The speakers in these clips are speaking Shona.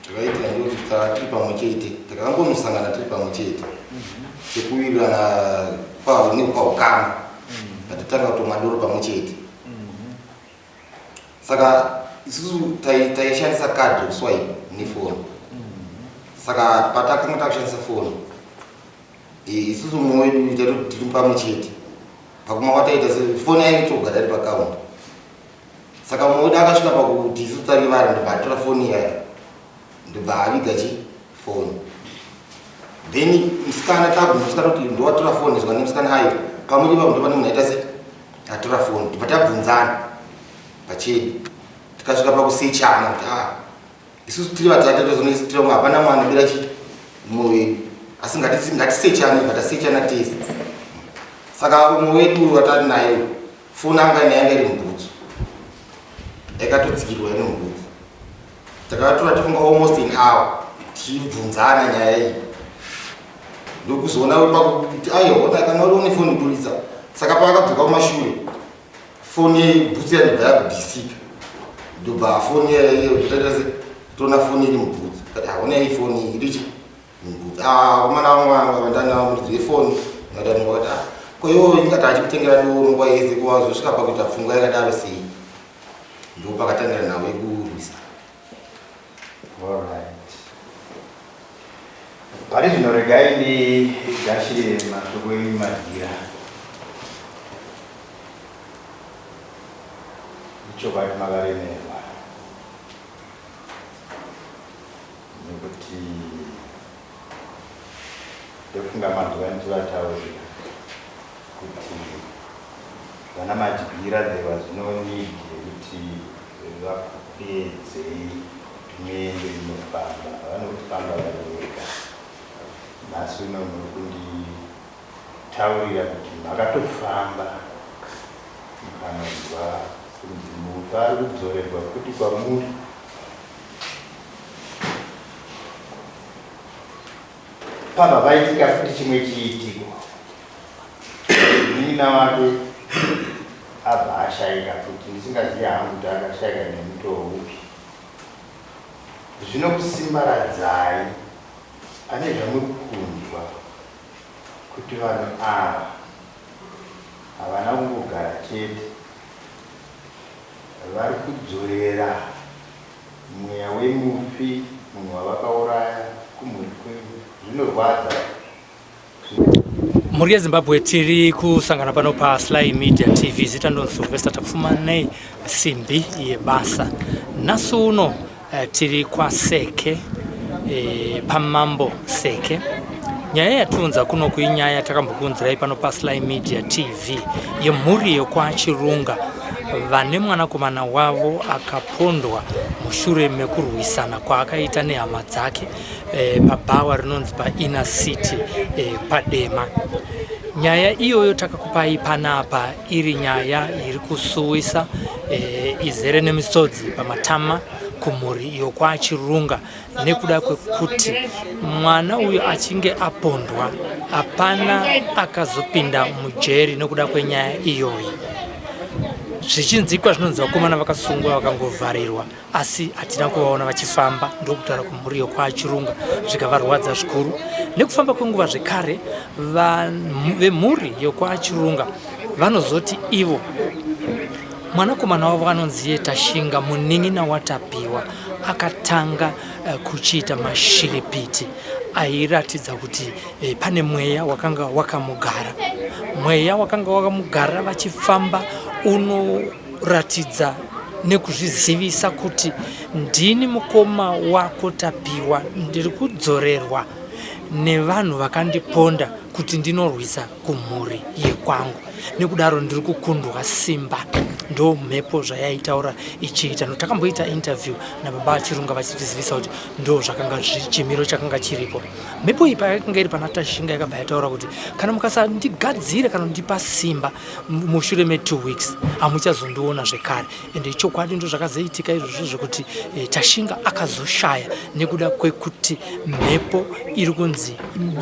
Zvakaitika ndekuti tiri pamwe chete, takangonosangana tiri pamwe chete sekuwirirana paukama, patatanga kutomwa doro pamwe chete. Saka isusu taishandisa kadhi rekuswipe nefoni. Saka patakanga takushandisa foni, isusu mumwe wedu taitoti tiri pamwe chete. Pakumwa kwataita foni yainge togara iri pakaunda. Saka mumwe wedu akasvika pakuti isu tari vari ndobva atora foni iyaya ndobva aviga chi foni. Then musikana tabvunza musikana kuti ndowatora foni zvika nemusikana ayo pamwe ipapo ndopane munhu aita se atora foni ndobva tabvunzana pachedu tikasvika pakusechana kuti ah isusu tiri vatatu tozonoisitira umwe hapana mwana anobira chi mumwe wedu asi ngatisechane bva tasechana tese. Saka umwe wedu watari naye Foni anga ine yanga iri mubhutsu yakatotsikirwa iri mubhutsu. Takatora tifunga almost an hour tichibvunzana nyaya iyi ndokuzoona pakuti aiwa kana uri une foni buritsa. Saka paakadzoka kumashure foni yebhutsu yanobva yakubvisika ndobva foni toona foni iri mubhutsu kati haona iyi foni irichi Ah, vakomana vangu vanga vandana muridzi wefoni madani vakati ah, ko iwo ingati achikutengera doro nguva yese ko wazosvika pakuita pfungwa yakadaro sei? Ndipo pakatangira nhau yekurwisa. Alright. Pari zvino regai ndigashire mashoko enyu madyira. Ichokwadi makaremerwa. Nekuti ndofunga manzwa ndichivataurira kuti vana Madyira there was no need yekuti vakuedzei kuti muende munofamba vanofamba vari vega. Nhasi uno muri kunditaurira kuti makatofamba mukanonzwa kunzi mufi ari kudzorerwa futi kwamuri. Pabva paitika futi chimwe chiitiko, munin'ina wake abva ashaika futi, ndisingazivi hangu kuti akashaika nemutoo upi. Zvinokusimbaradzai pane zvamuri kunzwa kuti vanhu ava havana kungogara chete, vari kudzorera Mweya wemufi munhu wavakauraya kumhuri kwenyu zvinorwadza. Mhuri yeZimbabwe tiri kusangana pano paSly Media TV. Zita ndonzi Sylvester Tapfumanei simbi yebasa. Nhasi uno tiri kwaSeke paMambo Seke. Nyaya yatiunza kuno kuinyaya yatakambokuunzirai pano paSly Media TV yemhuri yekwaChirunga vane mwanakomana wavo akapondwa mushure mekurwisana kwaakaita nehama dzake pabhawa rinonzi paInner City paDema. Nyaya iyoyo takakupai panapa iri nyaya iri kusuwisa izere nemisodzi pamatama kumhuri yokwaChirunga nekuda kwekuti mwana uyu achinge apondwa hapana akazopinda mujeri nekuda kwenyaya iyoyi. Zvichinzikwa zvinonzi vakomana vakasungwa vakangovharirwa asi hatina kuvaona vachifamba, ndokutaura kumhuri yokwaChirunga zvikavarwadza zvikuru. Nekufamba kwenguva zvekare vemhuri yokwaChirunga vanozoti ivo mwanakomana wavo anonzi iye Tashinga munin'ina waTapiwa akatanga kuchiita mashiripiti airatidza kuti pane mweya wakanga wakamugara. Mweya wakanga wakamugara vachifamba unoratidza nekuzvizivisa kuti ndini mukoma wako Tapiwa, ndiri kudzorerwa nevanhu vakandiponda kuti ndinorwisa kumhuri yekwangu, nekudaro ndiri kukundwa simba. Ndo mhepo zvayaitaura ichiita. No takamboita interview nababa Chirunga vachitizivisa kuti ndo zvakanga chimiro chakanga chiripo. Mhepo iyi payakanga iri pana Tashinga yakabva yataura kuti kana mukasandigadzira kana kundipa simba mushure me 2 weeks hamuchazondiona zvekare. Ende chokwadi ndo zvakazoitika izvozvo zvekuti Tashinga akazoshaya nekuda kwekuti mhepo iri kunzi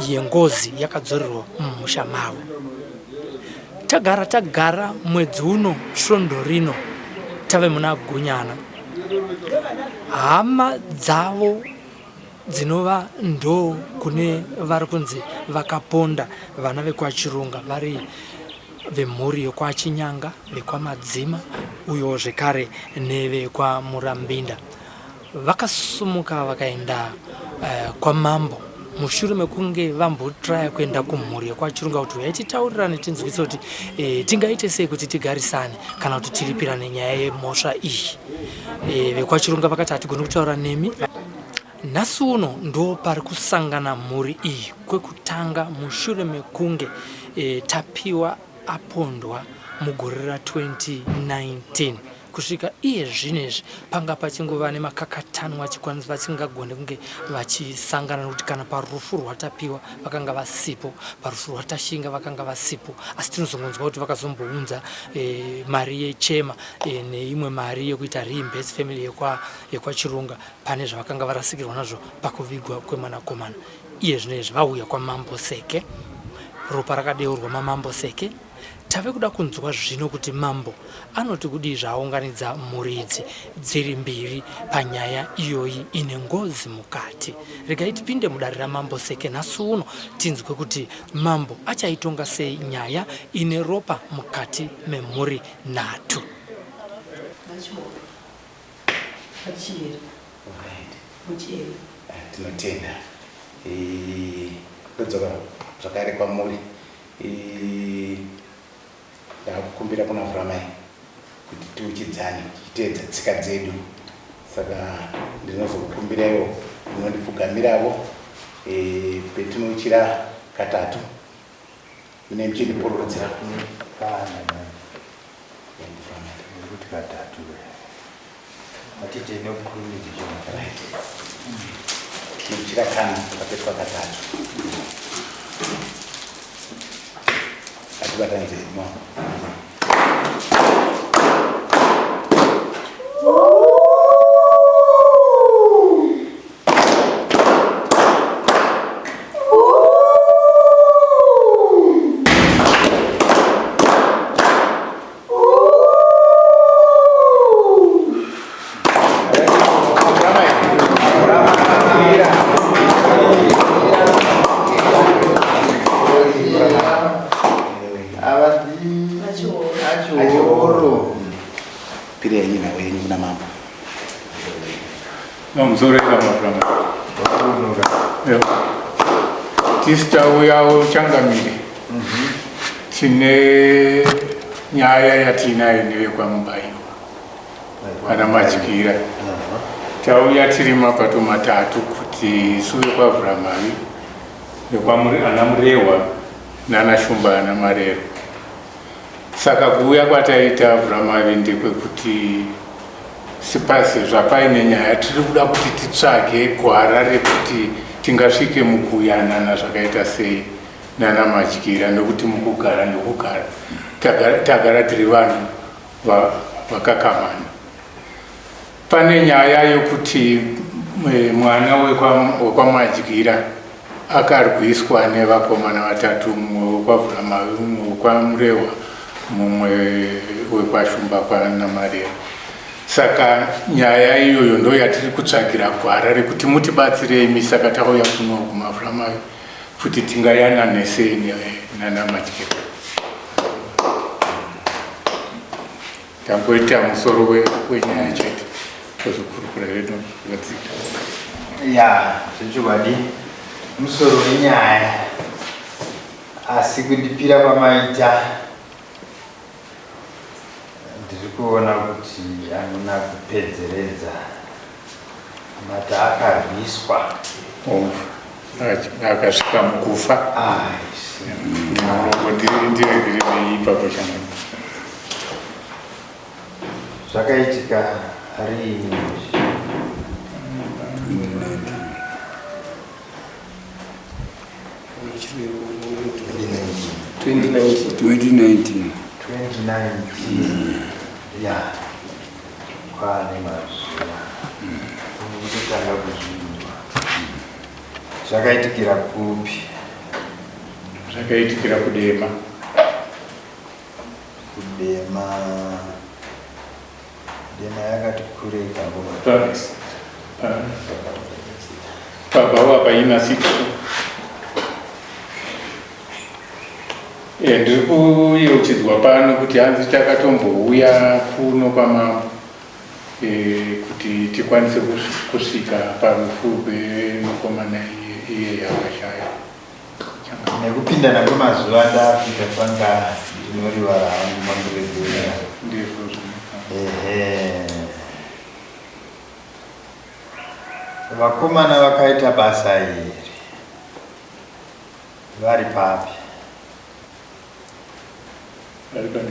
yengozi yakadzorerwa mumusha mavo. Tagara tagara mwedzi uno svondo rino tave muna Gunyana. Hama dzavo dzinova ndo kune vari kunzi vakaponda vana vekwaChirunga vari vemhuri yekwaChinyanga, vekwaMadzima uyo zvekare nevekwaMurambinda. Vakasumuka vakaenda uh, kwamambo mushure mekunge vambotraya kuenda kumhuri yekwaChirunga kuti huyai titaurirane tinzwise kuti e, tingaite sei kuti tigarisane kana kuti tiripirane nyaya yemhosva iyi. E, vekwaChirunga vakati hatigoni kutaura nemi. Nhasi uno ndo pari kusangana mhuri iyi kwekutanga mushure mekunge e, Tapiwa apondwa mugore ra 2019. Kusvika iye zvino izvi panga pachingova nemakakatanwa achikwanisa vasingagone kunge vachisangana nokuti kana parufu rwaTapiwa vakanga vasipo, parufu rwaTashinga vakanga vasipo, asi tinozongonzwa kuti vakazombounza e, mari yechema e, neimwe mari yekuita reimburse family yekwa yekwaChirunga pane zvavakanga varasikirwa nazvo pakuvigwa kwemwanakomana. Iye zvino izvi vauya kwaMambo Seke, ropa rakadeurwa maMambo Seke. Tave kuda kunzwa zvino kuti mambo anoti kudii zvaaunganidza mhuri idzi dziri mbiri panyaya iyoyi ine ngozi mukati. Regai tipinde mudare raMambo Seke nhasi uno tinzwe kuti mambo achaitonga sei nyaya ine ropa mukati memhuri nhatu. Tinotenda. Ndodzoka zvakare kwamuri. Ndakukumbira kuna Vhuramai kuti tiuchidzane tichiteedza tsika dzedu. Saka ndinozokukumbiraiwo munondipfugamiravo petinouchira katatu mune muchindipururdzira. Kuti katatu. Atite nekukurumidza chona. Right. Tinouchira kana kapetwa katatu. Atibatanidze maoko. Tisu tauyawo changamire tine nyaya yatiinayo nevekwaMubaiwa vana Madyira. Tauya tiri mapato matatu kuti isu vekwaVhuramavi, ana Murehwa nana Shumba ana Marero. Saka kuuya kwataita Vhuramavi ndekwekuti sipasi zvapaine nyaya tiri kuda kuti titsvage gwara rekuti tingasvike mukuyanana zvakaita sei nana Madyira nekuti mukugara nekugara tagara tiri vanhu vakakamana. Pane nyaya yokuti eh, mwana wekwaMadyira akarwiswa nevakomana vatatu, mumwe wekwaVhuramavi, mumwe wekwaMurehwa, mumwe wekwaShumba kwaNamarera. Saka nyaya iyoyo ndo yatiri kutsvagira gwara rekuti mutibatsirei imi. Saka tauya kuno kumaVhuramavi kuti tingayanane sei nanaMadyira. Tangoita musoro wenyaya chete tozokurukura hedu zvakadzika. Ya, zvechokwadi musoro wenyaya, asi kundipira kwamaita ndiri kuona kuti hamuna kupedzeredza mati akarwiswa. Oh, akasvika mukufa. Ah, Ndiregererei ipapo changu. Zvakaitika riini izvi? 2019. 2019 ya kwaane mazuva kutotanga kuzvinzwa. Zvakaitikira kupi? Zvakaitikira kuDema. Kudema, Dema yakati kurei kako. Pabhawa paina 6. Eh, ndiri kuyeuchidzwa pano kuti hanzi takatombouya kuno kwamambo eh, kuti tikwanise kusvika parufu rwemukomana iye yakashaya. Nekupindana kwemazuva ndafika kwanga ndinorivara hangu mambureguya. Ndizvo zvino. Ehe. Vakomana vakaita basa iri vari papi? Vari pane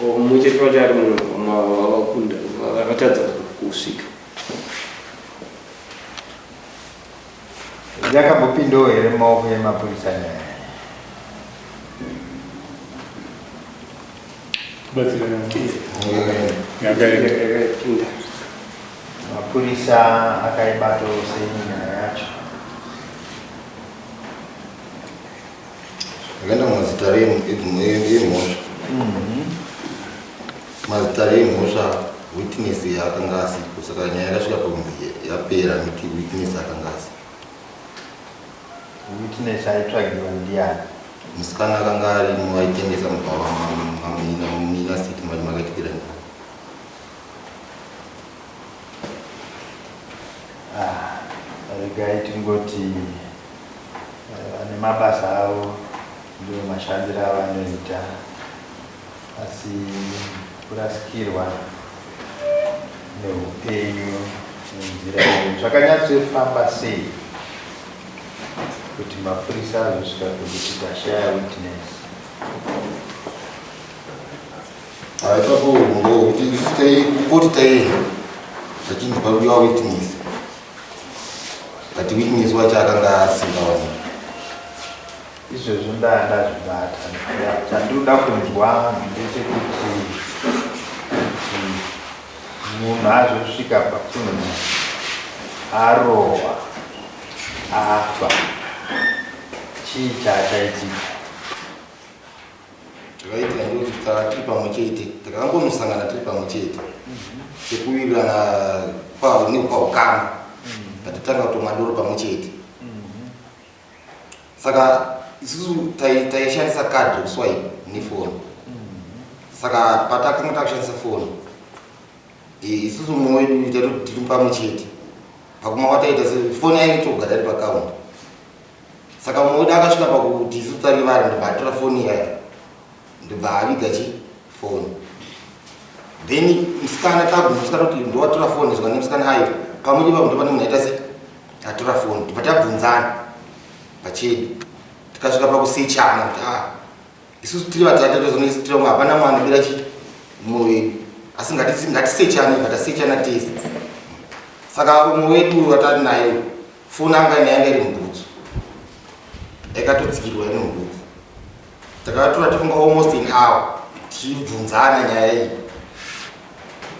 Mumwe chete wacho ari mavakunda vakatadza kusvika. Yakambopindawo here mumaoko emapurisa nyaya? Yakaenda. Mapurisa akaibatawo sei nyaya yacho? Akaenda mumazitare emhosva. Mazitare emhosva witness yaakanga asipo saka nyaya yakasvika pakunzi yapera nekuti witness akanga asipo. Witness aitsvagiwa ndiani? Musikana akanga arimo aitengesa mubhawa muMina City mari makaitikira nyaya. Ah, regai tingoti vane mabasa avo ndiwo mashandiro avanoita asi kurasikirwa neupenyu nenzira iyo zvakanyatsofamba sei kuti mapurisa azosvika pekuti tashaya witness? Ipapo ngokuti kukoti taenda tachinzi pakudiwa witness but witness wacho akanga asingawaniki. Izvozvo ndaa ndazvibata. Chandinoda kunzwa ndechekuti kuti munhu azosvika pakunzi arohwa afa, chii chaachaitika? Chakaitika ndekuti tanga tiri pamwe chete, takangonosangana tiri pamwe chete sekuwirirana nekwaukama, patatanga kutomwa doro pamwe chete. Saka isusu taishandisa kadhi rekuswipe nefoni. Saka patakanga takushandisa foni, isusu mumwe wedu taitoti tiri pamwe chete pakumwa kwataita, foni yaitogara iri pakaunta. Saka mumwe wedu akasvika pakuti isusu tari vari, ndobva atora foni iyaya, ndobva aviga chi foni. Then musikana tabvunza musikana kuti ndowatora foni, zvika nemusikana ayo pamwe ipapo ndopane munhu aita se atora foni. Ndobva tabvunzana pachedu, tikasvika pakusechana kuti ah, isusu tiri vatatu tozonesitira umwe, hapana mwana anobira chi mumwe wedu, asi ngatisechane. Bva tasechana tese. Saka umwe wedu watari naye foni anga ine yanga iri mubhutsu, yakatotsikirwa iri mubhutsu. Takatora tifunga almost an hour tichibvunzana nyaya iyi,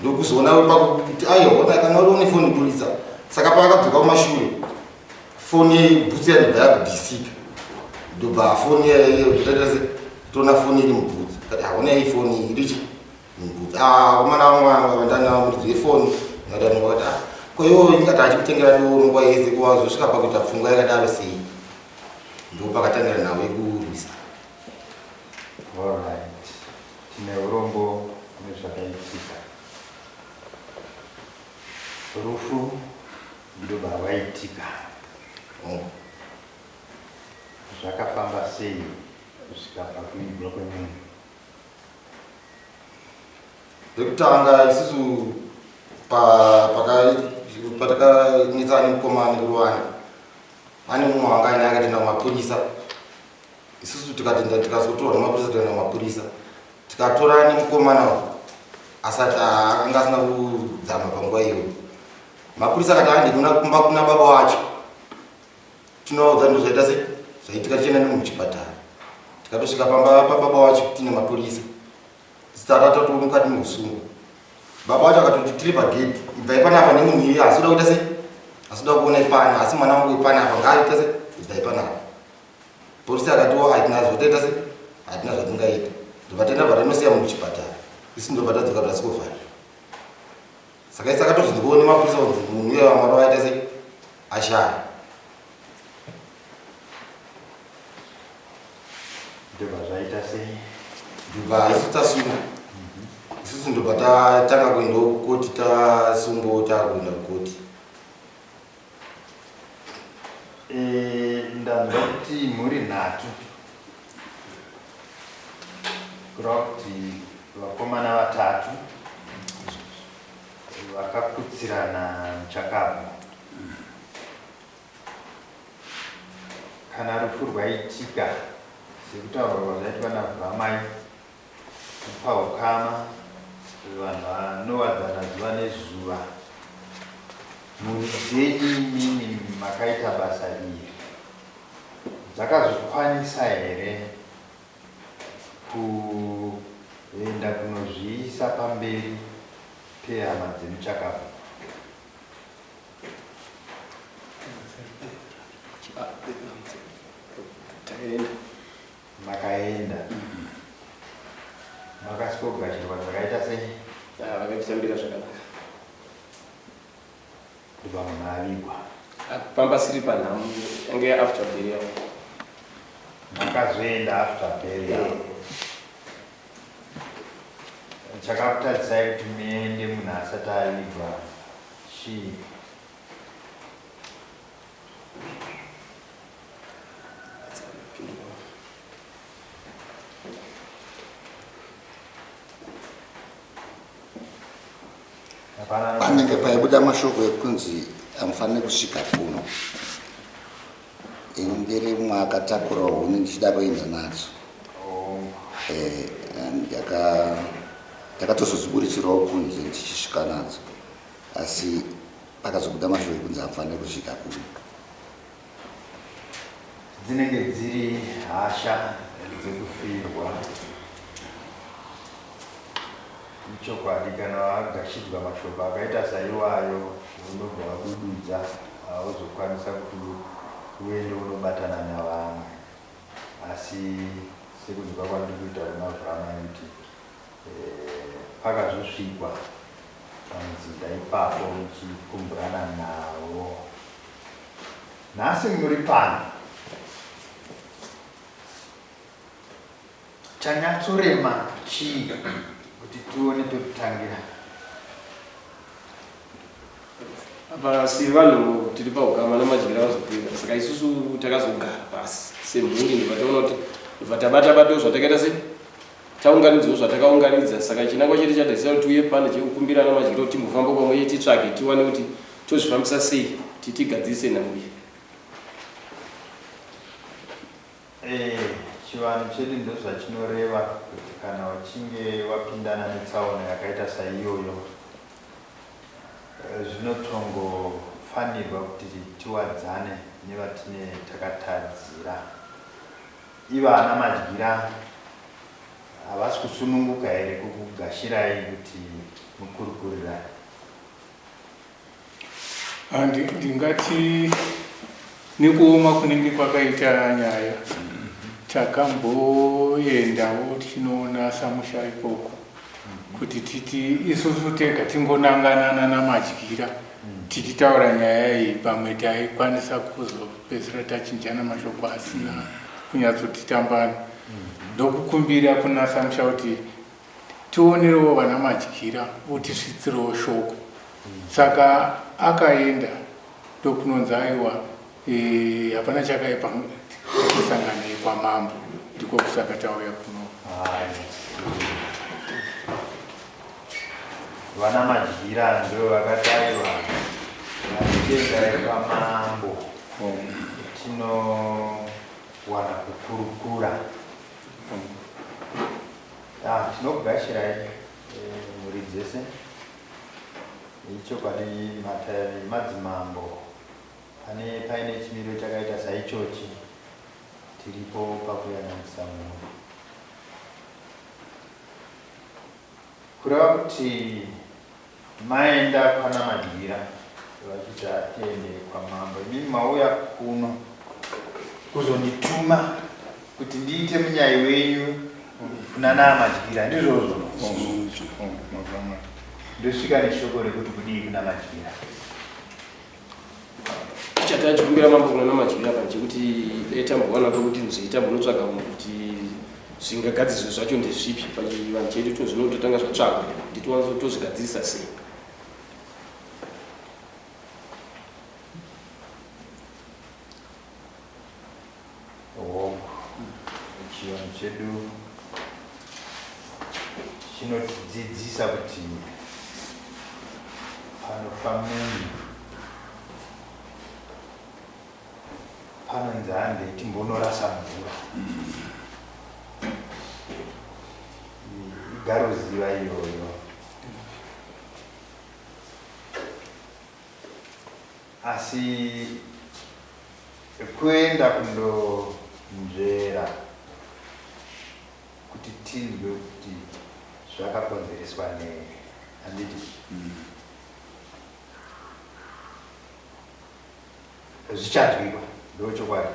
ndokuzoona pakuti aiona kana uri une foni buritsa. Saka paakadzoka kumashure, foni yebhutsu yandobva yakubvisika, ndobva foni totaita toona foni iri mubhutsu. Kati haona iyi foni irichi mubhutsu. Vakomana vamwe vandana muridzi wefoni vakati ah, ko iwo ingati achikutengera doro nguva yese, kuwazosvika pakuita pfungwa yakadaro sei? Ndo pakatangira nhau yekurwisa. Alright, tine urombo nezvakaitika. Rufu ndobva rwaitika. Zvakafamba sei kusvika pakuigwa kwemunhu? Pekutanga isusu patakanetsana nemukomana nekurovana, pane mumwe wanga aine akatenda kumapurisa. Isusu tikatenda, tikazotorwa nemapurisa, tikaenda kumapurisa, tikatora nemukomana uyu asati anga asina kudzama panguva iyoyo. Mapurisa akati hande kuna kumba kuna baba wacho, tinovaudza ndo zvaita sei zvaitika. Tichienda nemunhu kuchipatara, tikatosvika pamba pababa wacho tine mapurisa, tisati mukati meusungwa. Baba wacho akatoti tiri pagedhi, ibvai panapa nemunhu iye, asi uda kuita sei, asi uda kuona ipano, asi mwana wangu ipanapa ngaaita sei, ibvai panapa. Polisi akatiwo hatina zvotoita sei, hatina zvatingaita. Ndobva taenda, bva tanosiya munhu kuchipatara, isi ndobva tadzoka tasikovharira. Saka isi akatozonzwawo nemapurisa kunzi munhu uye vamwari vaita sei, ashaya. sei? Ndobva isu tasungwa. Isusu ndobva tatanga kuenda kukoti tasungwa takuenda kukoti. Eh, ndanzwa kuti mhuri nhatu kureva kuti vakomana vatatu vakakutsirana muchakabva kana rufu rwaitika sekutaurwa kwazvaitwa navamai paukama vanhu vanowadzana zuva nezuva mhuri dzenyu imimi makaita basa iri dzakazokwanisa here kuenda kunozviisa pamberi pehama dzemuchakabva Takaenda. Makaenda. Makasvikogashirwa zvakaita sei? Ah, vakatitambira zvakanaka. Ndobva munhu avigwa. Ah, pamba siri panhamo yange after burial. Makazoenda after burial. Chakakutadzisai kuti muende munhu asati avigwa chii? Panenge paibuda mashoko ekunzi hamufaniri kusvika kuno. Ini ndiri mumwe akatakura huni ndichida kuenda nadzo. Eh, ndakatozodziburitsirawo kunze ndichisvika nadzo asi pakazobuda mashoko ekunzi hamufaniri kusvika kuno. Dzinenge dziri hasha dzekufirwa. Ichokwadi kana wagashidzwa mashoko akaita saiwayo unobva wadududza hauzokwanisa kuti uende unobatana navamwe asi sekunzwa kwandiri kuita kuna Vhurama kuti eh, pakazosvikwa pamuzinda ipapo muchikumburana navo Nhasi muri pano. Chanyatsorema chii kuti tione pekutangira? Apa si vanhu tiri paukama namadyira vazopera saka isusu takazogara pasi semhuri ndobva taona kuti ndobva tabata batawo zvatakaita sei taunganidzawo zvatakaunganidza saka chinangwa chedu chataisa kuti tiuye pano chekukumbira namadyira kuti timbofamba pamwe titsvage tiwane kuti Tozvifambisa sei kuti tigadzirise nhau iyi? Eh, chivanhu chedu ndozvachinoreva kuti kana uchinge wapindana netsaona yakaita saiyoyo eh, zvinotongofanirwa kuti tiwadzane nevatine takatadzira. Ivo ana Madyira havasi kusununguka here kukugashirai kuti mukurukurirane? Ah, ndingati nekuoma kunenge kwakaita nyaya takamboendawo tichinoona samusha ikoko kuti titi isusu tega tingonanganana namadyira tichitaura nyaya iyi pamwe taikwanisa kuzopedzisira tachinjana mashoko asina kunyatsotitambana ndokukumbira kuna samusha kuti tionerewo vana Madyira votisvitsirewo shoko. Saka akaenda ndokunonzi aiwa eh, hapana chakaipa ngatisanganei kwamambo ndiko kusaka tauya kuno. Vana Madyira ndo vakataiwa vachitendai kwamambo tinowana kukurukura. Ah, tinokugashirai eh, mhuri dzese. Ichokwadi matare madzimambo pane paine chimiro chakaita saichochi tiripo pakuyananisa mhuri. Kureva kuti maenda kwana Madyira vachiti atiende kwamambo imimi mauya kuno kuzondituma kuti ndiite munyai wenyu kuna naMadyira ndizvozvo ndosvika neshoko rekuti kudii kuna Madyira Chatachikumbira mambo kuna naMadyira apa chekuti dai tambowana pekuti nzvii tambonotsvaga kuti Zvingagadziriswe zvacho ndezvipi pachivanhu chedu to zvinototanga zvatsvagwa kuti tiwanzo tozvigadzirisa sei? Hongu, chivanhu chedu chinotidzidzisa kuti panofa munhu panonzi handei timbonorasa mvura. Igaroziva iyoyo. Asi kuenda kundonzvera kuti tinzwe kuti zvakakonzereswa nei, handiti? Zvichanzwikwa, ndochokwadi.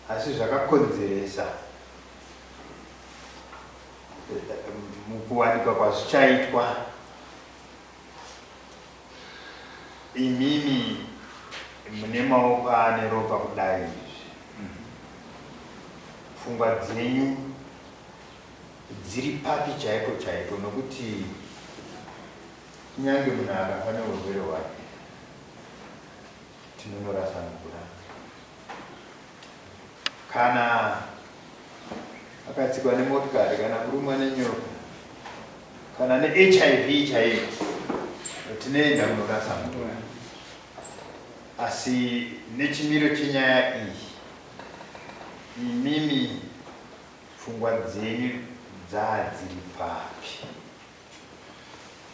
Asi zvakakonzeresa mukuwanikwa kwazvichaitwa Imimi mune maoko ane ropa kudai izvi, pfungwa dzenyu dziri papi chaipo chaipo? Nokuti kunyange munhu akafa neurwere hwake tinonorasa mvura. Kana akatsikwa nemotikari kana kurumwa nenyoka kana neHIV chaiyo tinoenda kunorasa mvura. Asi nechimiro chenyaya iyi, imimi pfungwa dzenyu dzaa dziri papi?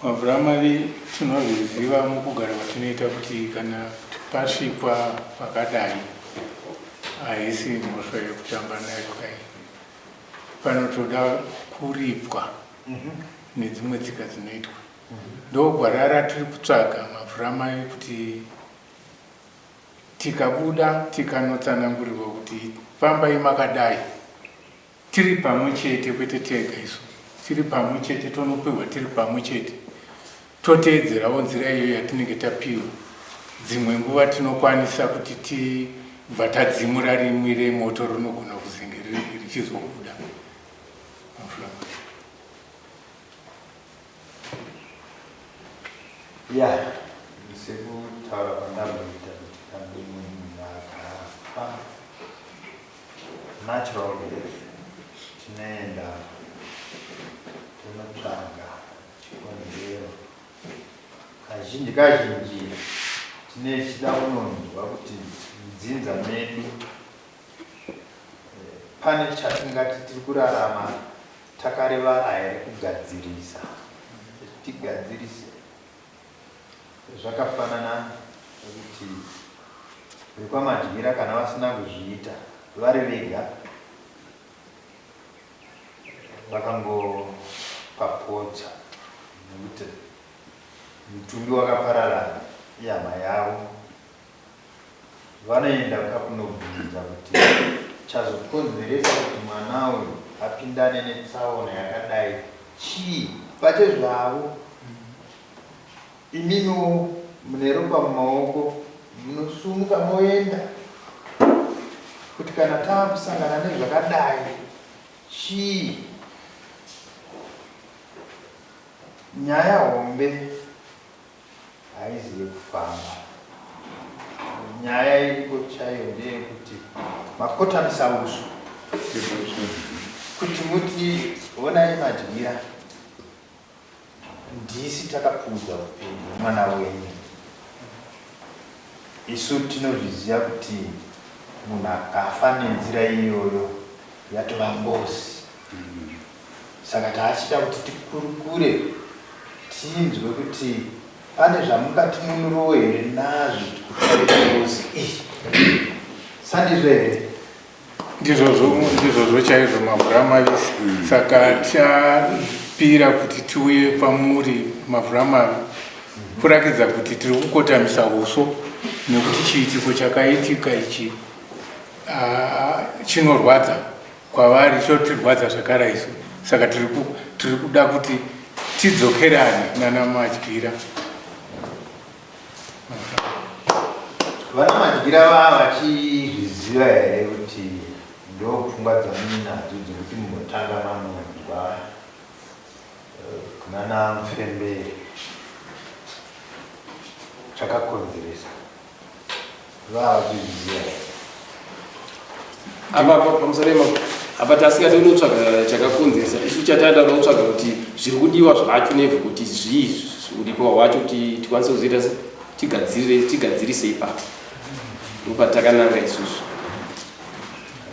Mavhura mavi tinozviziva mukugara kwatinoita kuti kana pasvikwa pakadai haisi mhosva yekutamba nayo kai, panotoda kuripwa nedzimwe tsika dzinoitwa. Ndogwara ratiri kutsvaga mavhura mavi kuti tikabuda tikanotsanangurirwa kuti fambai makadai tiri pamwe chete, kwete tega isu tiri pamwe chete, tonopihwa tiri pamwe chete, toteedzerawo nzira iyoyo yatinenge tapiwa. Dzimwe nguva tinokwanisa kuti tibva tadzimura rimwe remoto rinogona kuzenge richizobuda. Ya, sekutaura kwandamboita kuti kana munhu akafa natural death, tinoenda tonotsvaga chikonzero. Kazhinji kazhinji tine tichida kunonzwa kuti mudzinza medu pane chatingati tiri kurarama takarevara here kugadzirisa, tigadzirise. Zvakafanana nekuti vekwaMadyira kana vasina kuzviita vari vega vakangopapotsa nekuti mutumbi wakaparara ihama yavo, vanoenda kunobvunza kuti chazokonzeresa kuti mwana uyu apindane netsaona yakadai chii pachezvavo. Imimiwo mune ropa mumaoko munosumuka moenda kuti kana taakusangana nezvakadai chii? Nyaya hombe haizi yekufamba. Nyaya iriko chaiyo ndeyekuti makotamisa uso kuti muti honai Madyira, ndisi takapfuudza upenyu hwemwana wenyu. Isu tinozviziva kuti munhu akafa nenzira iyoyo yatova ngozi. Saka taachida kuti tikurukure tinzwe kuti pane zvamungatinunurawo here nazvo kutarira ngozi iyi. Sandizvo here? Ndizvozvo, ndizvozvo chaizvo mavhura mavisi. Saka tichapira kuti tiuye pamuri mavhura mavi kurakidza kuti tiri kukotamisa uso nekuti chiitiko chakaitika ichi chinorwadza kwavari, chotirwadza zvakare isu. Saka tiri kuda kuti tidzokerane nana Madyira. Vana Madyira vava vachizviziva here kuti Ndopfungwa dzamuinadzo dzekuti mumbotanga manonzwa eh, kunana Mufemberi chakakonzeresa vazviziva here? Apa apa pamusoro ipapo apa tasingadi kunotsvaga chakakonzeresa isu chatada kunotsvaga kuti zviri kudiwa zvacho nevhu kuti zvii uripo hwacho kuti tikwanise kuzoita se tigadzirire tigadzirise ipapo ndopatakananga isusu.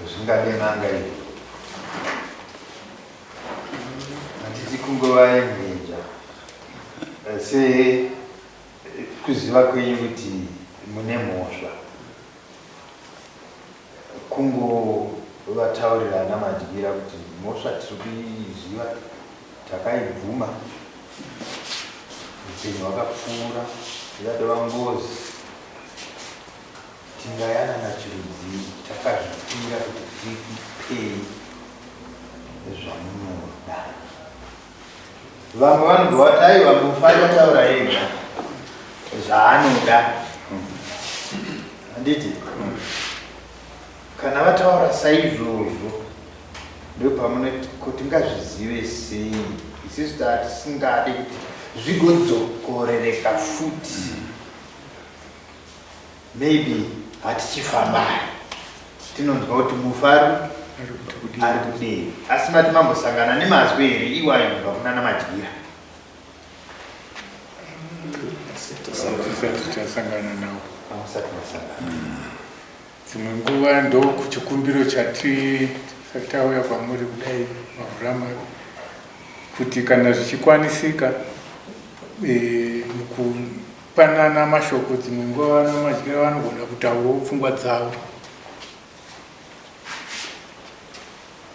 Zvingade n'anga iyi handiti kungova yemhinja se kuziva kwenyu kuti mune mhosva Kungovataurira ana Madyira kuti mhosva tiri kuiziva takaibvuma hupenyu hwakapfuura yatova ngozi tingayanana chirudzii takazvipira kuti tikupei zvamunoda. Vamwe vanobva vati aiwa mufa achataura ega zvaanoda. Handiti? Kana vataura saizvozvo ndopamunoti ko tingazvizive sei isusu tatisingade kuti zvigodzokorereka futi. Maybe hatichifambai tinonzwa kuti mufaro ari kudei asi mati mambosangana nemazwi here iwayo kubva kunana Madyira? Tisati tasangana nawo. Hamusati masangana. Dzimwe nguva ndokuchikumbiro chati tisati tauya kwamuri kudai mavhura kuti kana zvichikwanisika e, Mukupanana mashoko dzimwe nguva vana Madyira vanogona kutaurawo pfungwa dzavo.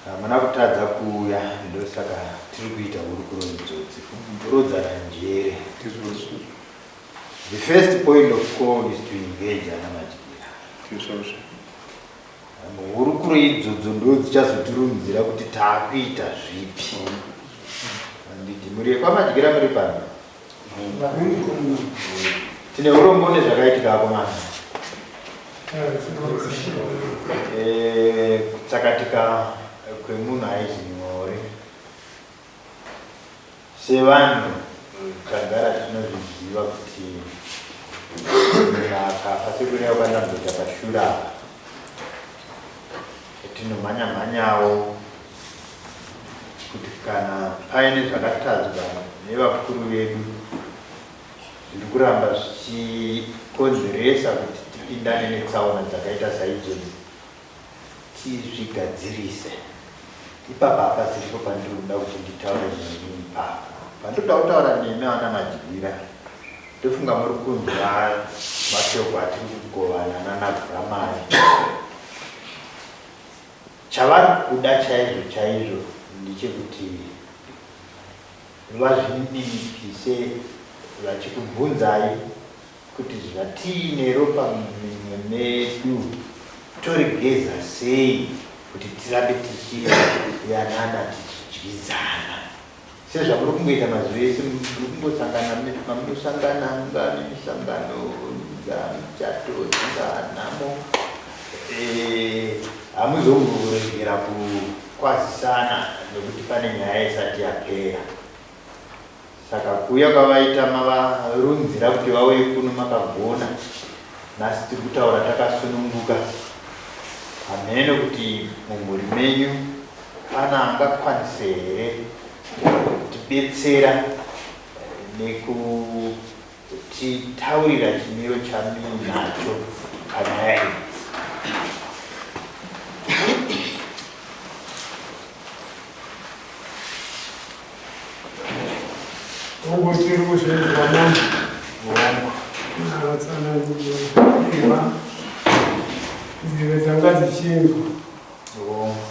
Hamuna kutadza kuuya ndosaka tiri kuita hurukuro idzodzi kurodzana njere. Ndizvozvo. The first point of call is to engage ana Madyira. Ndizvozvo. Hurukuro idzodzo ndo dzichazotirunzira kuti taakuita zvipi. Handiti muri yekwaMadyira muri pano? Tine urombo nezvakaitika akomana. Eh, kutsakatika kwemunhu haizi nyore. Sevanhu tagara tinozviziva kuti munhu akafa sekureva kwandamboita pashure apa tinomhanya mhanyawo kuti kana paine zvakatadzwa nevakuru vedu zviri kuramba zvichikonzeresa kuti tipindane netsaona dzakaita saidzodzi tizvigadzirise. Ipapa hapasiripo pandiri kuda kuti nditaure nemi ipapa. Pandiri kuda kutaura nemi ana Madyira, ndofunga muri kunzwa mashoko atiri kugovana nana Bhuramai. Chavari kuda chaizvo chaizvo ndechekuti vazvininipise vachikubvunzai kuti zvatiine ropa muminwe medu torigeza sei kuti tirambe tichiyanana tichidyidzana sezvamuri kungoita mazuva ese muri kungosangana mamunosangana mungava nemisangano ingaa michato dzingaa nhamo eh, hamuzomboregera kukwazisana nekuti pane nyaya isati yapera Saka kuuya kwavaita mavarunzira kuti vauye kuno makagona. Nhasi tiri kutaura takasununguka. Hamheno kuti mumhuri menyu pana angakwanise here kutibetsera nekutitaurira chimiro chamuinacho panyaya iyi. Hongu tiri kuzvinzwa mambo. Hongu. Vatsanangurwa nzeve dzanga dzichinzwa. Hongu.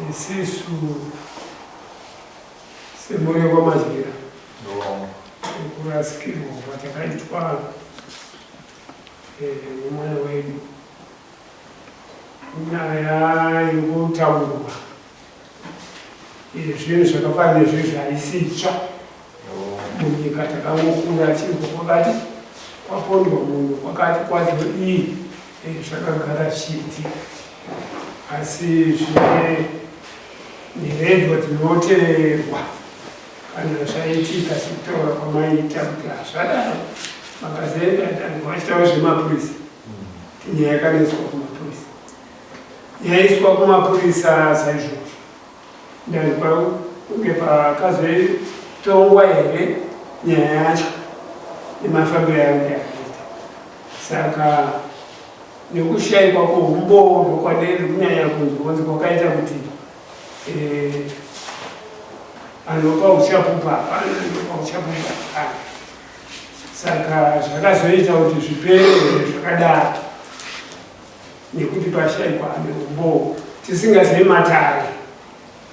Isisu semhuri yekwaMadyira Hongu. kurasikirwa kwatakaitwa eh, nemwana wedu nyaya yekutaurwa Zvinhu zvakafanana nezvizvi haisi itsva munyika. Takangokura chinhu kwakati kwapondwa munhu kwakati kwazodii, zvakagara zvichiitika. Asi zvine nheredzo dzinoteverwa kana zvaitika sekutaura kwamaiita kuti hazvadaro makazoenda vachitaura zvemapurisa nyaya yakanoiswa kumapurisa yaiswa kumapurisa saizvozvo ndanzwa kunge pakazotongwa here nyaya yacho nemafambiro yange yakaita saka nekushaikwa kwoumbowo ndokwadei kunyanya kunzwa kunzi kwakaita kuti eh, anopa uchapupu hapana anopa uchapupu hapana saka zvakazoita kuti zvipere zvakadaro nekuti pashaikwa ane umbowo tisingazivi matare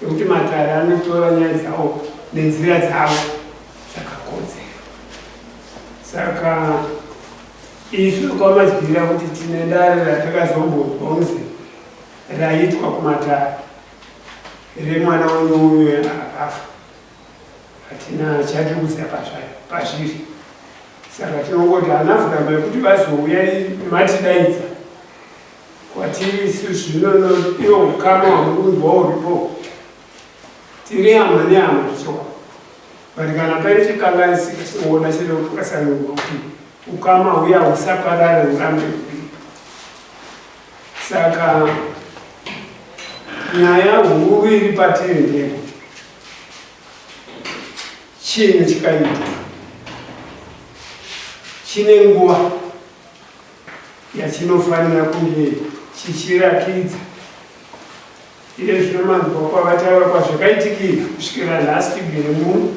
nekuti matare anotora nyaya dzawo nenzira dzavo dzakakodzera saka isu kwamadyira kuti tine dare ratakazombonzwa kunzi raitwa kumatare remwana wenyu uyo akafa hatina chatiri kuziva pazviri saka tinongoti hana vhurama yekuti vazouya matidaidza kwatiri isu zvino iwo ukama hwamuri kunzwa uripo tiri hama nehama zvichokwadi but kana paine chikanganisika chinoona chiri kukasanurwa kuti ukama huya husaparare hurambe huripo saka nyaya huru iri patiri ndeyekuti chinhu chikaitwa chine nguva yachinofanira kunge chichirakidza iye zvino manzwa kwavataura kwazvakaitikira kusvikira nhasi tigere muno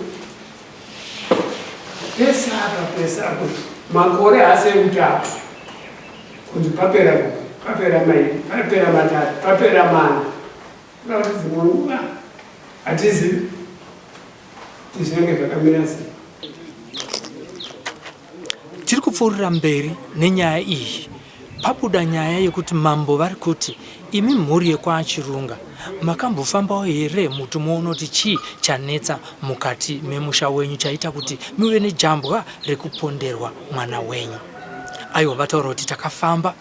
pese apa pese apo makore haasi ekutapa kunzi papera gore papera mairi papera matatu papera mana kuda kuti dzimwe nguva hatizivi kuti zvinenge zvakamira sei Tiri kupfuurira mberi nenyaya iyi. Pabuda nyaya yekuti mambo vari kuti imi mhuri yekwaChirunga makambofambawo here muti muone kuti chii chanetsa mukati memusha wenyu chaita kuti muve nejambwa rekuponderwa mwana wenyu. Aiwa vataura kuti takafamba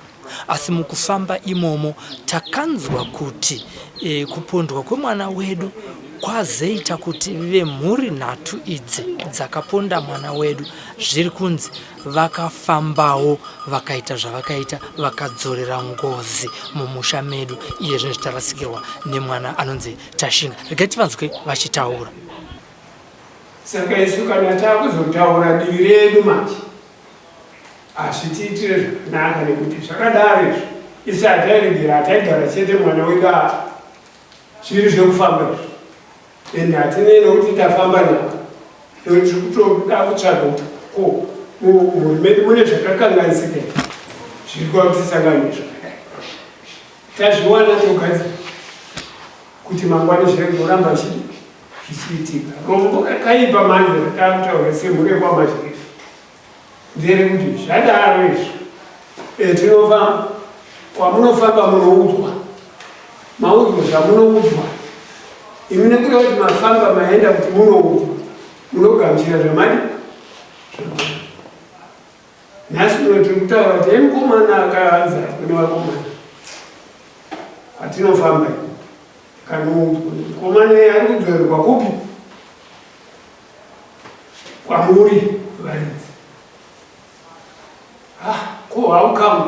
Asi mukufamba imomo takanzwa kuti e, kupondwa kwemwana wedu kwazeita kuti vemhuri nhatu idzi dzakaponda mwana wedu zviri kunzi vakafambawo vakaita zvavakaita vakadzorera ngozi mumusha medu iye zvino zvitarasikirwa nemwana anonzi Tashinga. Regai tivanzwe vachitaura. Saka isu kana takuzotaura divi redu manje hazvitiitire zvakanaka nekuti zvakadaro izvi isu hatairegera hataigara chete mwana wedu apa zviri zvekufamba izvi and hatinei nokuti tafamba navo nokuti tiri kutoda kutsvaga kuti ko mumhuri medu mune zvakakanganisika zviri kuva kuti tisangane zvakadai tazviwana togadzira kuti mangwana zvirege kuramba zvichiitika rombo rakaipa manje ratakutaura semhuri yekwamazhiri Nderekuti zvadaro izvi e, tinofamba kwamunofamba munoudzwa maudzwa zvamunoudzwa imi nekuda kuti mafamba maenda kuti munoudzwa munogamuchira zvamadi nhasi uno tiri kutaura kuti emukomana akaanza kune vakomana kwatinofamba tikanoudzwa kuti mukomana iye ari kudzorerwa kupi kwamuri varidzi ah, ko how come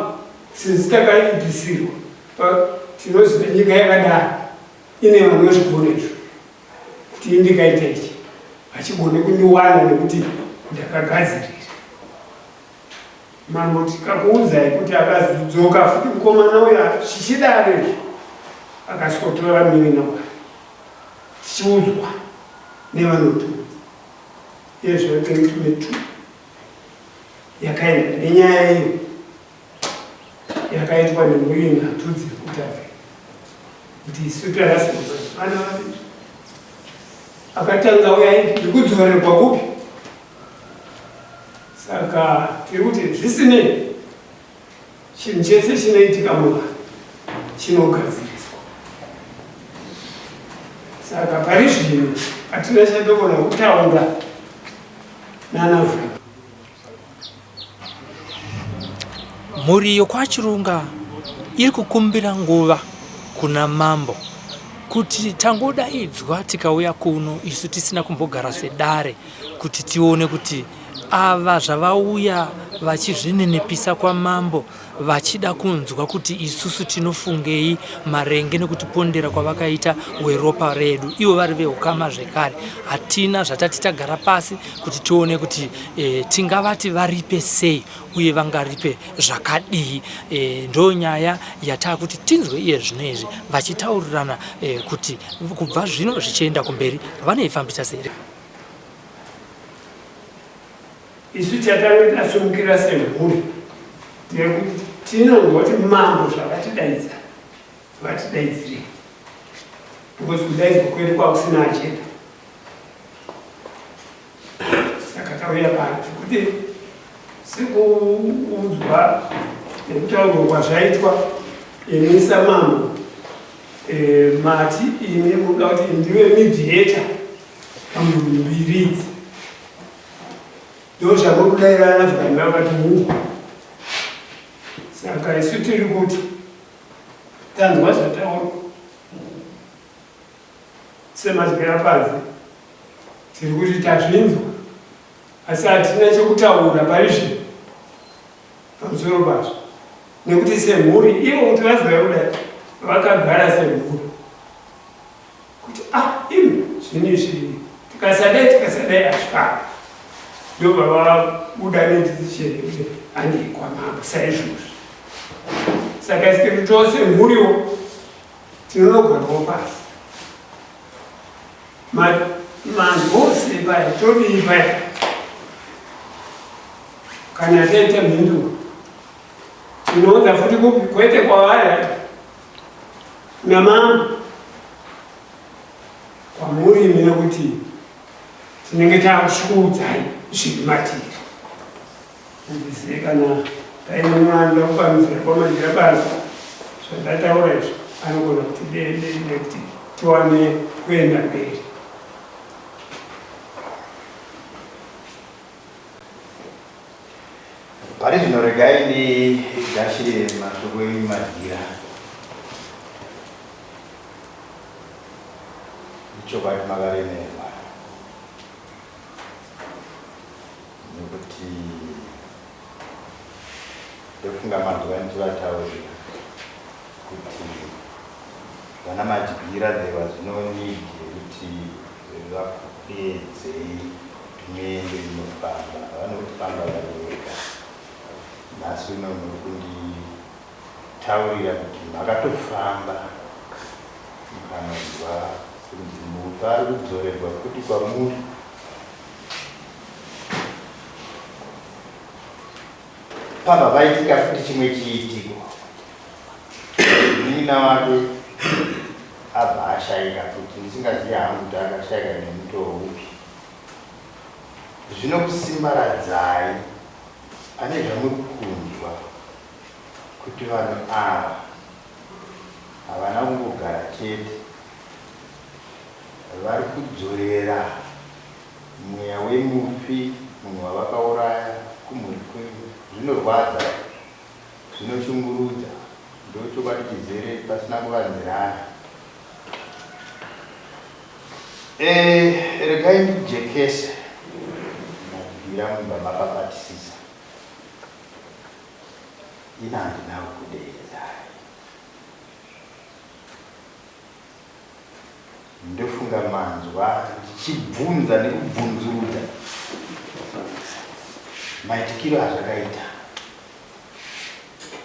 since takaipisirwa tinoziva nyika yakadaro ine vanozvigona izvo kuti indikaita ichi hachigone kundiwana nekuti ndakagadzirira mambo tikakuudzai kuti akazodzoka futi mukomana uyo chichidaro izvo akasikotora miri namwari tichiudzwa nevanotiudza iye zvino 2022 yakaenda nenyaya iyo yakaitwa nemhuri nhatu dziri kutadza kuti isu tarasikirwa vana vaviri akatanga uya ndikudzorerwa kupi saka tiri kuti zvisinei Chinhu chese chinoitika muvanhu chinogadziriswa. Saka pari zvino hatina chatogona kutaura nana Vhura. Mhuri yokwaChirunga iri kukumbira nguva kuna mambo kuti tangodaidzwa tikauya kuno isu tisina kumbogara sedare kuti tione kuti ava zvavauya vachizvininipisa kwamambo vachida kunzwa kuti isusu tinofungei marenge nekutipondera kwavakaita weropa redu ivo vari veukama zvekare hatina zvatati tagara pasi kuti tione kuti e, tingavati varipe sei uye vangaripe zvakadii e, ndo nyaya yataakuti tinzwe iye zvino izvi vachitaurirana e, kuti kubva zvino zvichienda kumberi vanoifambisa sei Isu chatange tasumukira semhuri ndeyekuti tinonzwa kuti mambo zvavatidaidza vatidaidzirei because kudaidzwa kwedu kwakusina agenda saka tauya pano zvekuti sekuudzwa nekutaurwa kwazvaitwa imi samambo eh, mati imi muda kuti ndive mediator pamhuri mbiri idzi ndozvamukudairana vanhu vakati hungu saka isu tiri kuti tanzwa zvataurwa semadyira panze tiri kuti tazvinzwa asi hatina chekutaura pari zvino pamusoro pazvo nekuti semhuri ivo kuti vazouya kudai vakagara semhuri kuti ah imi zvinhu izvi tikasadai tikasadai hazvifambi ndobva vabuda nedecision yekuti handei kwamambo saizvozvi saka tiri tose mhuriwo tinonogarawo pasi manhu ose paya todii paya kana taita mhinduro tinoudza futi kupi kwete kwavari Namambo kwamuri imi nekuti tinenge takusvikuudzai zviri matiri. Handizive kana paine mumwe anoda kupamhidzira kwamanjira basa zvandataura izvi anogona kuti nekuti tiwane kuenda mberi. Pari zvino regai ndigashire mashoko enyu madyira. Ichokwadi makaremerwa nekuti ndofunga manzwa ndichivataurira kuti vana madyira there was no need yekuti vakuedzei kuti muende munofamba vanofamba vari vega nhasi uno muri kunditaurira kuti makatofamba mukanonzwa kunzi mufi ari kudzorerwa futi kwamuri pabva paitika futi chimwe chiitiko munin'ina wake abva ashaika futi ndisingazivi hangu kuti akashaika nemutoo upi zvinokusimbaradzai pane zvamuri kunzwa kuti vanhu ava havana kungogara chete vari kudzorera mweya wemufi munhu wavakauraya kumhuri kwenyu zvinorwadza zvinoshungurudza ndochokwadi chizere pasina kuvanzirana eh, regai ndijekese madyira mubva mapabatisisa ina handina kudeedzai Ndofunga manzwa ndichibvunza nekubvunzurudza maitikiro azvakaita.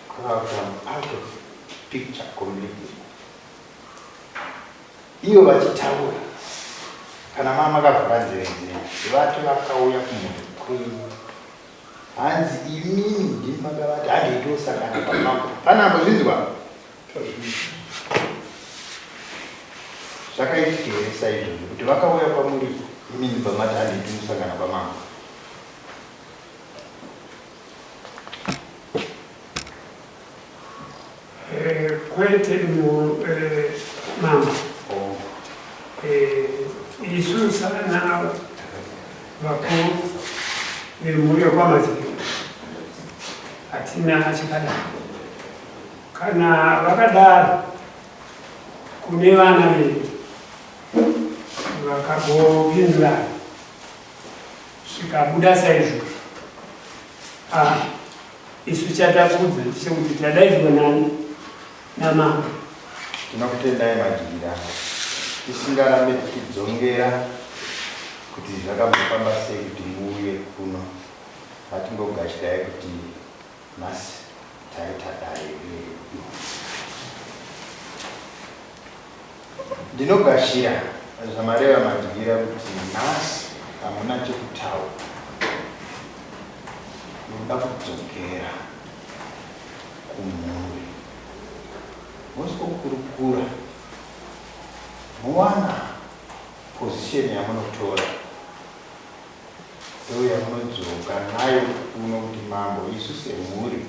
Kureva kuti I'm out of picture completely. Ivo vachitaura kana mama makavhura nzeve dzenyu vati vakauya kumhuri kwenyu hanzi imimi ndimi makavati handei tosangana pamambo pane ambozvinzwa Zvakaitika here saizvozvo kuti vakauya kwamuri imi ndibva mati handei tinosangana kwamambo? Eh, kwete eh, mambo. Oh. Eh, isu sana vakuru vemhuri yokwamadziro hatina chakadaro. Kana vakadaro Kune vana vedu vakagopindurana zvikabuda saizvozvo. Ah, isu chatakudza ndechekuti tadaidzwa nani namambo. Tinokutendai Madyira, tisingarambe tichidzongera kuti zvakambofamba sei kuti muuye kuno. Ngatingogashirai kuti nhasi taita dare redu. Ndinogashira zvamareva Madyira kuti nhasi hamuna chekutaura. Munoda kudzokera kumhuri mosikokurukura mowana position yamunotora ndouya munodzoka nayo kuno kuti mambo isu semhuri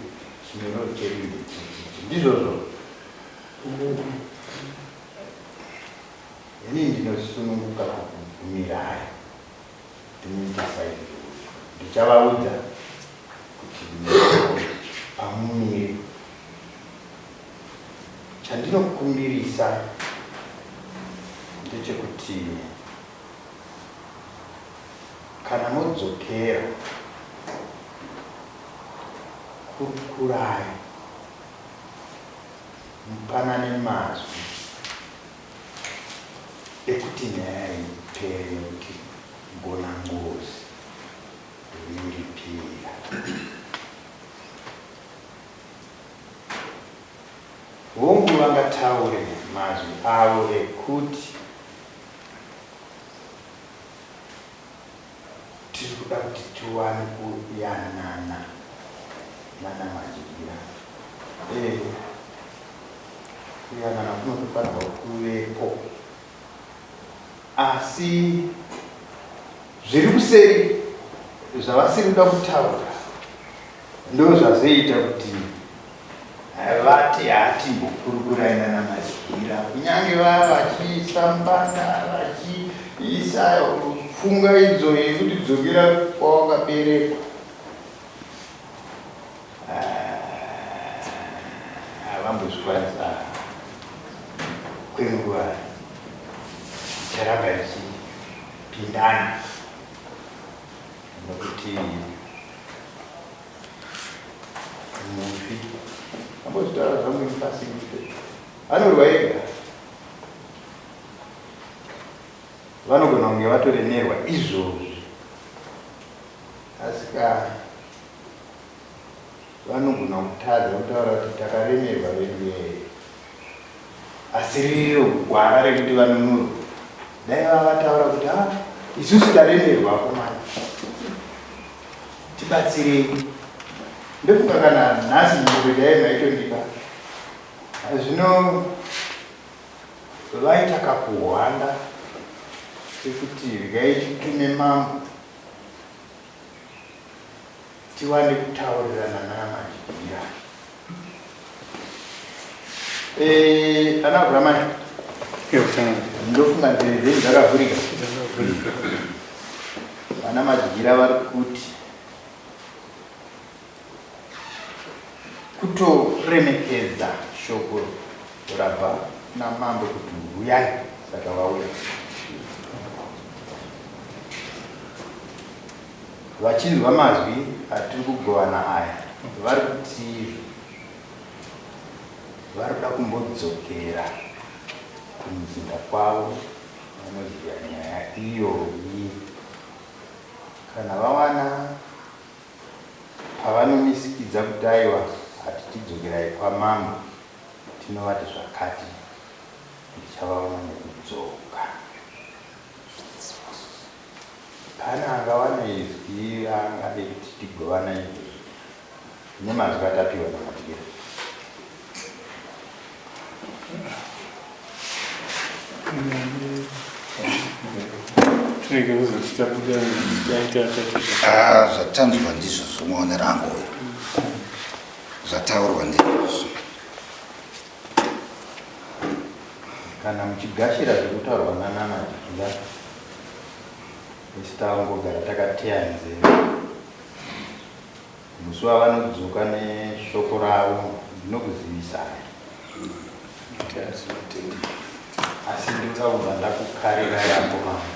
chimiro chedu ndechichichi ndizvozvo ini ndinosununguka kukubvumirai kuti muite saizvozvo ndichavaudza kuti pamumire chandinokumbirisa ndechekuti Kana modzokera, kurukurai, mupanane mazwi ekuti nyaya iyi ipere nekuti gona ngozi ndoiripira. Hongu vangataure mazwi avo ekuti Tiri kuda kuti tiwane kuyanana nana Madyira. Eh, kuyanana kunotofanirwa kuvepo, asi zviri kuseri zvavasiri kuda kutaura ndozvazoita kuti Vati hatimbokurukurai nana Madyira kunyange vava vachiisa mbanda vachiisa pfunga idzo yekuti dzokera kwawakaberekwa. Havambozvikwanisa kwenguva icharamba ichipindana nokuti Mufi ambozvitaura zvangu ini pasi ife anorwa ega vanogona kunge vatoremerwa izvozvi asi ka vanogona kutadza kutaura kuti takaremerwa vedu Asi ririro gwara rekuti vanunurwe. Dai vavataura kuti ha ah, isusu taremerwa akomana. Tibatsirei. Ndofunga kana nhasi mhinduro chaiyo maitondipa. Zvino vaita kakuhwanda kekuti regai titume mambo tiwane kutaurirana nana Madyira. Eh, ana Abramani. Ndofunga nzeve dzenyu dzakavhurika. Vana Madyira vari kuti kutoremekedza shoko rabva namambo kuti huyai saka vauya. Vachinzwa mazwi atiri kugovana aya, vari kutiizvo vari kuda kumbodzokera kumuzinda kwavo vanoziva nyaya iyoyi. Kana vawana pavanomisikidza kuti aiwa hatichidzokerai kwamambo, tinovati zvakati, ndichavaona nekudzoka. Pane angawana izwi raangade kuti tigovana izvozvi nemazwi atapiwa naMadyira? Tirege kuzoti tabuda taita taita. Ah, zvatanzwa ndizvo zvomaonero angu uyu. Zvataurwa ndizvo. Kana muchigashira zvekutaurwa nana Madyira isu tangogara takateya nzeve. Musi wavanodzoka neshoko ravo ndinokuzivisai. Asi ndinoda kubva ndakukarira yambo mama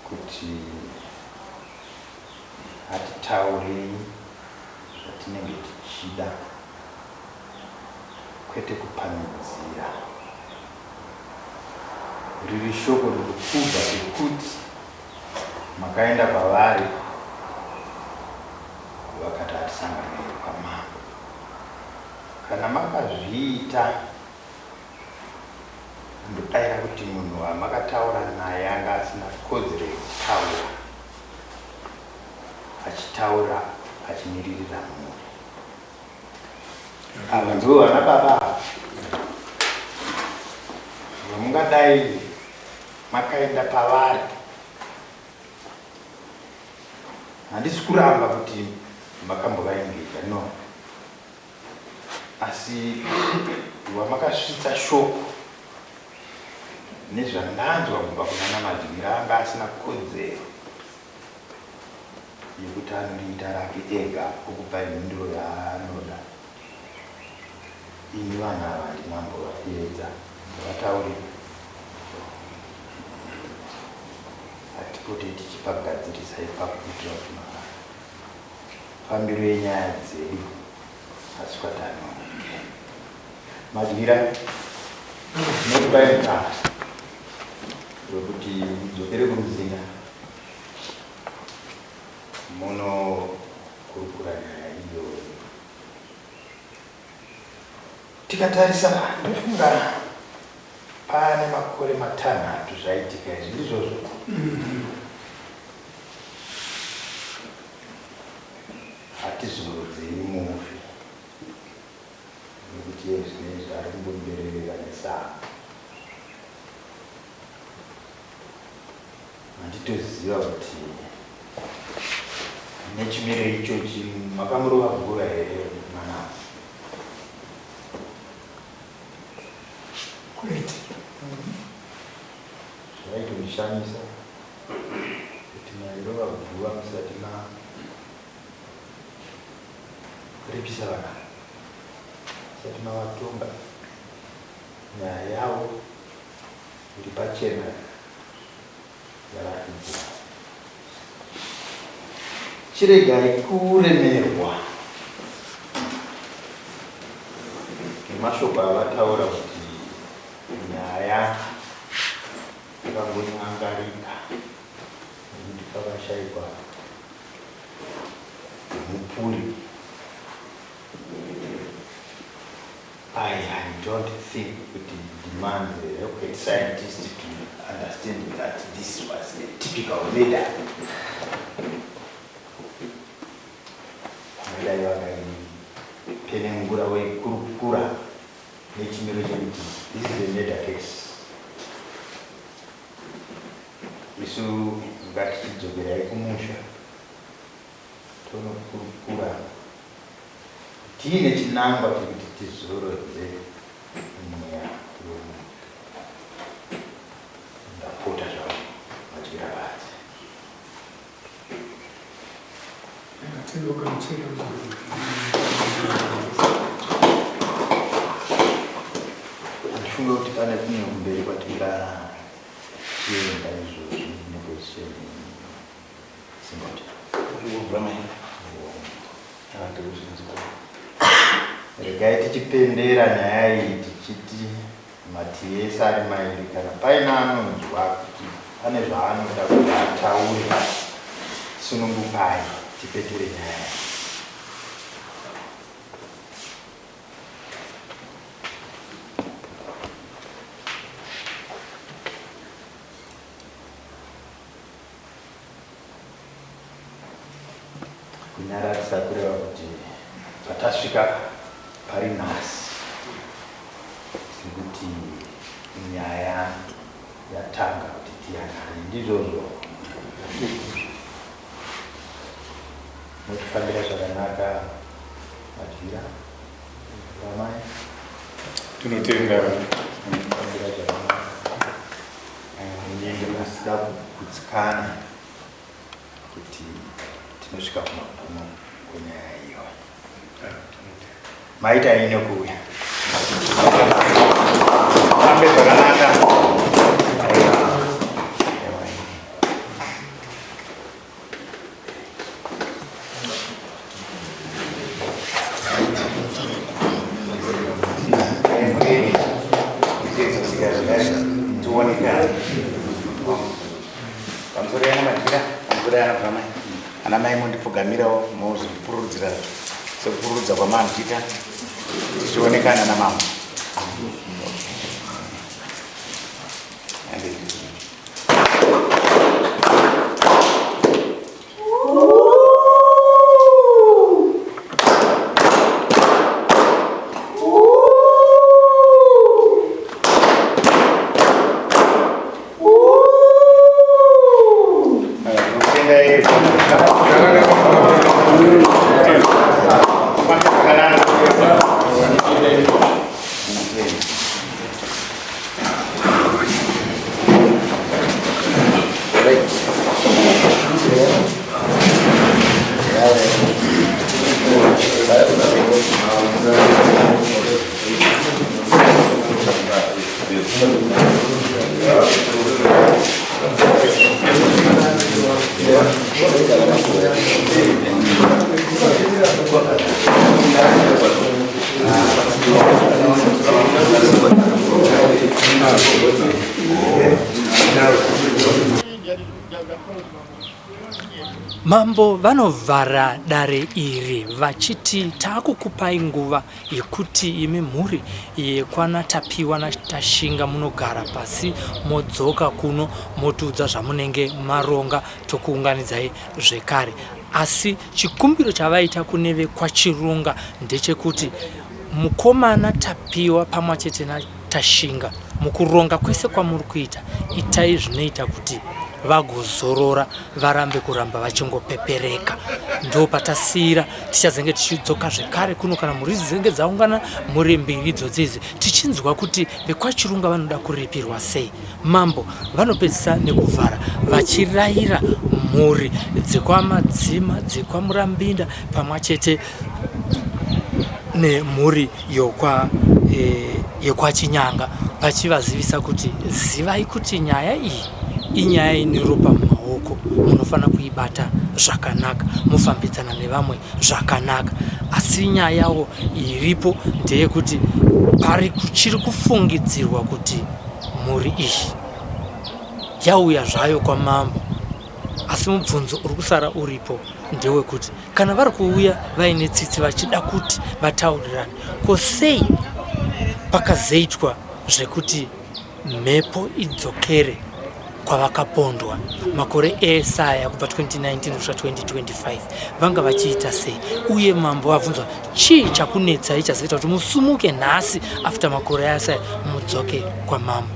kuti hatitaurei zvatinenge tichida kwete kupamhidzira. Riri shoko riri kubva pekuti makaenda kwavari vakati hatisanganei kwamambo. Kana makazviita ndodaira kuti munhu wamakataura naye anga asina kodzero yekutaura achitaura achimiririra mhuri. Ava ndivo vana baba ava vamungadai makaenda pavari. Handisi kuramba kuti makambovaengeja no, asi wamakasvitsa shoko nezvandanzwa kubva kuna Namadyira anga asina kodzero yekuti anoriita rake ega okupai mhinduro yaanoda. Ini vanhu ava handinambovaedza ndavataurira hatipotei tichipagadzirisa ipapo kuitira kuti mafambiro enyaya dzedu aswati anonoke. Madyira tinokupai mukana wekuti mudzokere kumuzinda munokurukura nyaya iyoyo. Tikatarisa ndofunga pane makore matanhatu zvaitika izvi ndizvozvo. Hatizorodzei mufi nekuti iye zvinezvi ari kumbomberereka nesango. Handitoziva kuti nechimiro ichochi makamurova guva here mwana? Kwete. Zvaitondishamisa kuti mairova guva musati maripisa vana, musati mavatonga nyaya yavo iri pachena yavari kubvuma. Chiregai kuremerwa nemashoko avataura kuti nyaya yakangonyangarika nekuti pakashaikwa mupuri. I I don't think kuti it demands a rocket scientist to understand that this was a typical murder. Vangadai vakaipenengura voikurukura nechimiro chekuti this is a murder case. Isu ngatichidzokerai kumusha tonokurukura tiine chinangwa chekuti tizorodze mweya wemunhu. Ndapota zvangu madyira badzi. Handifunge kuti pane kumwe kumberi kwatingachienda izvozvi neposition Simboti. Regai tichipembera nyaya iyi tichiti mativi ese ari mairi kana paine anonzwa kuti pane zvaanoda kuti ataure sunungukai tipetere nyaya iyi. Kunyararisa kureva kuti patasvika pari nhasi tiri kuti nyaya yatanga kuti tiyanane ndizvozvo motifambira zvakanaka madyira vamai tinotenda fambira zvakanaka Munenge musina kugutsikana kuti tinosvika kumagumo kwenyaya iyoyo. Maita ine kuuya. Fambe zvakanaka. Pamusoro yana madyira, pamusoro yana bvamai. Ana mai mondipfugamirawo mozvipururudzira sekupururudza kwamamuchiita tichionekana namama. Mambo vanovhara dare iri vachiti taakukupai nguva yekuti imi mhuri yekwana Tapiwa naTashinga munogara pasi modzoka kuno motiudza zvamunenge maronga tokuunganidzai zvekare. Asi chikumbiro chavaita kune vekwaChirunga ndechekuti mukomana Tapiwa pamwe chete naTashinga mukuronga kwese kwamuri kuita itai zvinoita kuti vagozorora varambe kuramba vachingopepereka. Ndopatasiyira, tichazenge tichidzoka zvekare kuno kana mhuri dzinenge dzaungana mhuri mbiri idzodzi idzi tichinzwa kuti vekwaChirunga vanoda kuripirwa sei. Mambo vanopedzisa nekuvhara vachirayira mhuri dzekwaMadzima, dzekwaMurambinda pamwe chete nemhuri yokwa e, yekwaChinyanga vachivazivisa kuti zivai kuti nyaya iyi inyaya ine ropa mumaoko, munofanira kuibata zvakanaka, mofambidzana nevamwe zvakanaka. Asi nyayawo iripo ndeyekuti pari kuchiri kufungidzirwa kuti mhuri iyi yauya zvayo kwamambo, asi mubvunzo uri kusara uripo ndewekuti kana vari kuuya vaine tsitsi vachida kuti vataurirane, ko sei pakazoitwa zvekuti mhepo idzokere kwavakapondwa makore ese aya kubva 2019 kusvika 2025 vanga vachiita sei? Uye mambo vabvunzwa chii chakunetsai chazoita kuti musumuke nhasi after makore ese aya mudzoke kwamambo?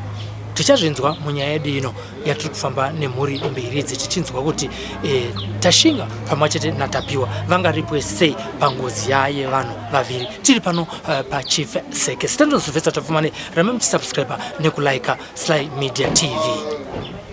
Tichazvinzwa munyaya yedu ino yatiri kufamba nemhuri mbiri idzi tichinzwa kuti e, Tashinga pamwe chete naTapiwa vangaripwe sei pangozi yaye vanhu vaviri. Tiri pano uh, paChief Seke. Sitandozovhetsa Tapfumane, rambai muchisubscribe nekulike Sly Media TV.